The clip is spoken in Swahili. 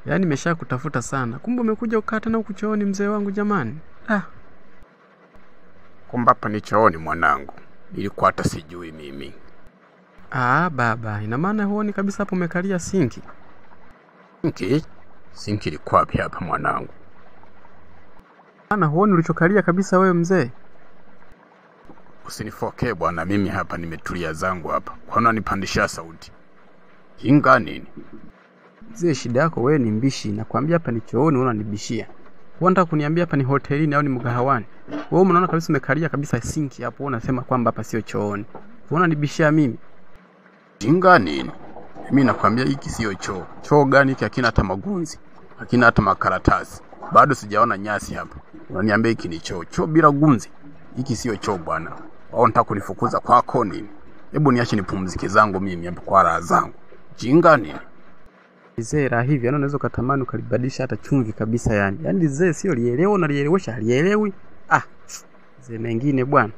Yaani nimesha kutafuta sana. Kumbe umekuja ukaa tena huku chooni mzee wangu jamani. Ah, Kumbe hapa ni chooni mwanangu, nilikuwa hata sijui mimi. Ah baba, ina maana huoni kabisa hapo umekalia sinki. Sinki? Sinki ilikuwa wapi hapa mwanangu? Maana huoni ulichokalia kabisa wewe mzee. Usinifokee bwana, mimi hapa nimetulia zangu hapa. Kwa nini unanipandishia sauti? Jinga nini? Mzee, shida yako wewe ni mbishi. Nakwambia hapa ni chooni, wewe unanibishia. Wewe unataka kuniambia hapa ni hotelini au ni mgahawani? Wewe unaona kabisa umekalia kabisa sinki hapo, wewe unasema kwamba hapa sio chooni. Wewe unanibishia mimi. Jinga nini? Mimi nakwambia hiki sio choo. Choo gani hiki? Hakina hata magunzi, hakina hata makaratasi. Bado sijaona nyasi hapa. Unaniambia hiki ni choo? Choo bila gunzi? Hiki sio choo bwana. Wao unataka kunifukuza kwako nini? Hebu niache nipumzike zangu mimi hapa kwa raha zangu. Jinga nini? Mzee, la hivi yani unaweza ukatamani ukalibadilisha hata chumvi kabisa yani. Yaani mzee sio lielewa, unalielewesha halielewi. Ah, mzee mengine bwana.